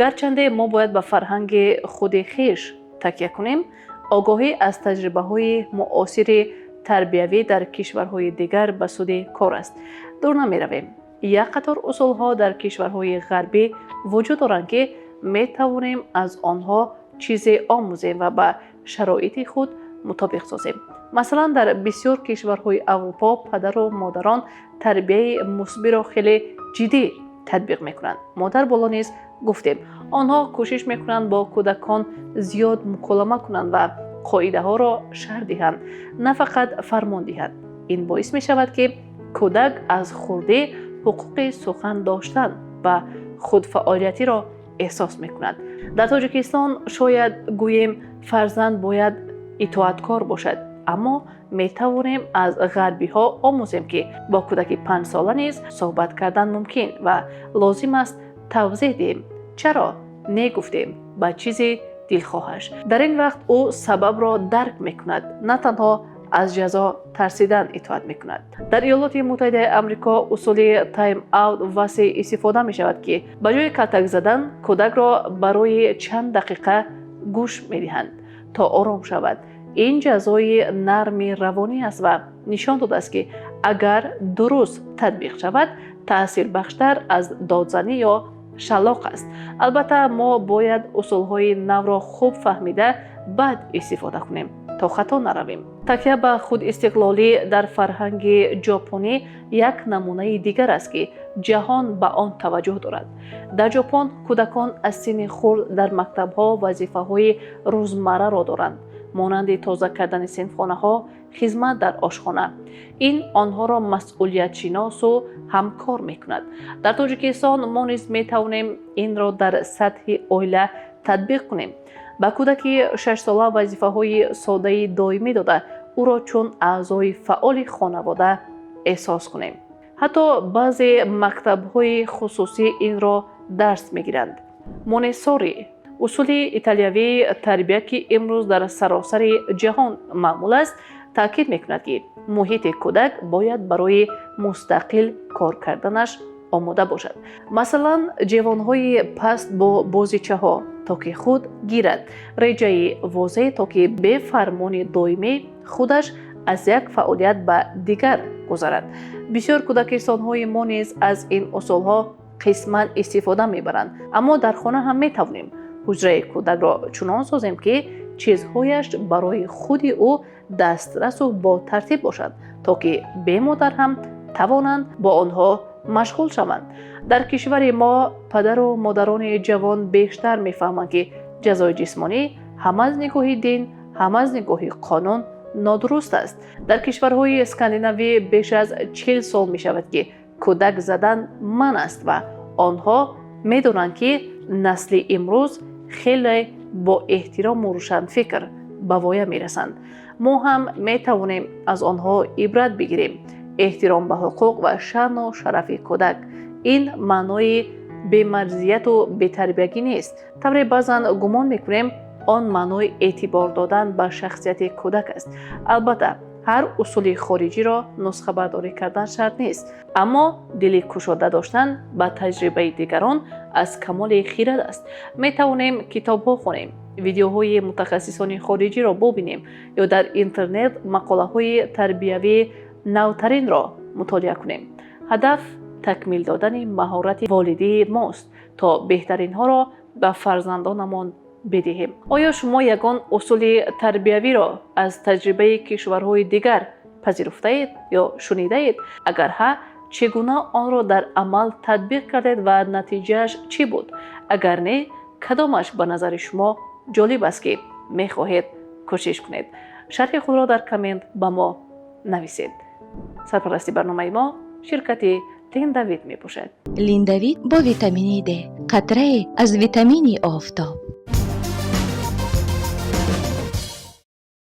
Гарчанде мо бояд ба фарҳанги худи хеш такя кунем, огоҳӣ аз таҷрибаҳои муосири тарбиявӣ дар кишварҳои дигар ба суди кор аст. Дур намеравем, як қатор усулҳо дар кишварҳои ғарбӣ вуҷуд доранд, ки метавонем аз онҳо чизе омӯзем ва ба шароити худ мутобиқ созем. Масалан, дар бисёр кишварҳои Аврупо падару модарон тарбияи мусбиро хеле ҷиддӣ татбиқ мекунанд. Мо дар боло низ гуфтем, онҳо кӯшиш мекунанд бо кӯдакон зиёд муколама кунанд ва қоидаҳоро шарҳ диҳанд, на фақат фармон диҳанд. Ин боис мешавад, ки кӯдак аз хурдӣ ҳуқуқи сухан доштан ва худфаъолиятиро эҳсос мекунад. Дар Тоҷикистон шояд гӯем, фарзанд бояд итоаткор бошад, аммо метавонем аз ғарбиҳо омӯзем, ки бо кӯдаки 5-сола низ суҳбат кардан мумкин ва лозим аст тавзеҳ диҳем, чаро не гуфтем ба чизи дилхоҳаш. Дар ин вақт ӯ сабабро дарк мекунад, на танҳо аз ҷазо тарсидан итоат мекунад. Дар Иёлоти Муттаҳидаи Амрико усули time out васеъ истифода мешавад, ки ба ҷои калтак задан кӯдакро барои чанд дақиқа гӯш медиҳанд, то ором шавад. Ин ҷазои нарми равонӣ аст ва нишон додааст, ки агар дуруст татбиқ шавад, таъсирбахштар аз додзанӣ ё шаллоқ аст. Албатта, мо бояд усулҳои навро хуб фаҳмида, баъд истифода кунем, то хато наравем. Такя ба худистиқлолӣ дар фарҳанги ҷопонӣ як намунаи дигар аст, ки ҷаҳон ба он таваҷҷӯҳ дорад. Дар Ҷопон кӯдакон аз синни хурд дар мактабҳо вазифаҳои рӯзмарраро доранд, монанди тоза кардани синфхонаҳо, хизмат дар ошхона. Ин онҳоро масъулиятшиносу ҳамкор мекунад. Дар Тоҷикистон мо низ метавонем инро дар сатҳи оила татбиқ кунем: ба кӯдаки 6-сола вазифаҳои содаи доимӣ дода, ӯро чун аъзои фаъоли хонавода эҳсос кунем. Ҳатто баъзе мактабҳои хусусӣ инро дарс мегиранд. Монтессори, усули италиявии тарбия, ки имрӯз дар саросари ҷаҳон маъмул аст, таъкид мекунад, ки муҳити кӯдак бояд барои мустақил кор карданаш омода бошад. Масалан, ҷевонҳои паст бо бозичаҳо, то ки худ гирад, реҷаи возеҳ, то ки бе фармони доимӣ худаш аз як фаъолият ба дигар гузарад. Бисёр кӯдакистонҳои мо низ аз ин усулҳо қисман истифода мебаранд, аммо дар хона ҳам метавонем ҳуҷраи кӯдакро чунон созем, ки чизҳояш барои худи ӯ дастрасу бо тартиб бошад, то ки бе модар ҳам тавонанд бо онҳо машғул шаванд. Дар кишвари мо падару модарони ҷавон бештар мефаҳманд, ки ҷазои ҷисмонӣ ҳам аз нигоҳи дин, ҳам аз нигоҳи қонун нодуруст аст. Дар кишварҳои Скандинавӣ беш аз 40 сол мешавад, ки кӯдак задан манъ аст ва онҳо медонанд, ки насли имрӯз хеле бо эҳтирому рӯшанфикр ба воя мерасанд. Мо ҳам метавонем аз онҳо ибрат бигирем. Эҳтиром ба ҳуқуқ ва шаъну шарафи кӯдак ин маънои бемарзияту бетарбиягӣ нест, тавре баъзан гумон мекунем. Он маънои эътибор додан ба шахсияти кӯдак аст. Албатта, ҳар усули хориҷиро нусхабардорӣ кардан шарт нест, аммо дили кушода доштан ба таҷрибаи дигарон аз камоли хирад аст. Метавонем китобҳо хонем, видеоҳои мутахассисони хориҷиро бубинем ё дар интернет мақолаҳои тарбиявии навтаринро мутолиа кунем. Ҳадаф такмил додани маҳорати волидии мост, то беҳтаринҳоро ба фарзандонамон бидиҳем. Оё шумо ягон усули тарбиявиро аз таҷрибаи кишварҳои дигар пазируфтаед ё шунидаед? Агар ҳа, чӣ гуна онро дар амал татбиқ кардед ва натиҷааш чӣ буд? Агар не, кадомаш ба назари шумо ҷолиб аст, ки мехоҳед кӯшиш кунед? Шарҳи худро дар коммент ба мо нависед. Сарпарасти барномаи мо ширкати Линдавит мебошад. Линдавит бо витамини Д, қатрае аз витамини офтоб.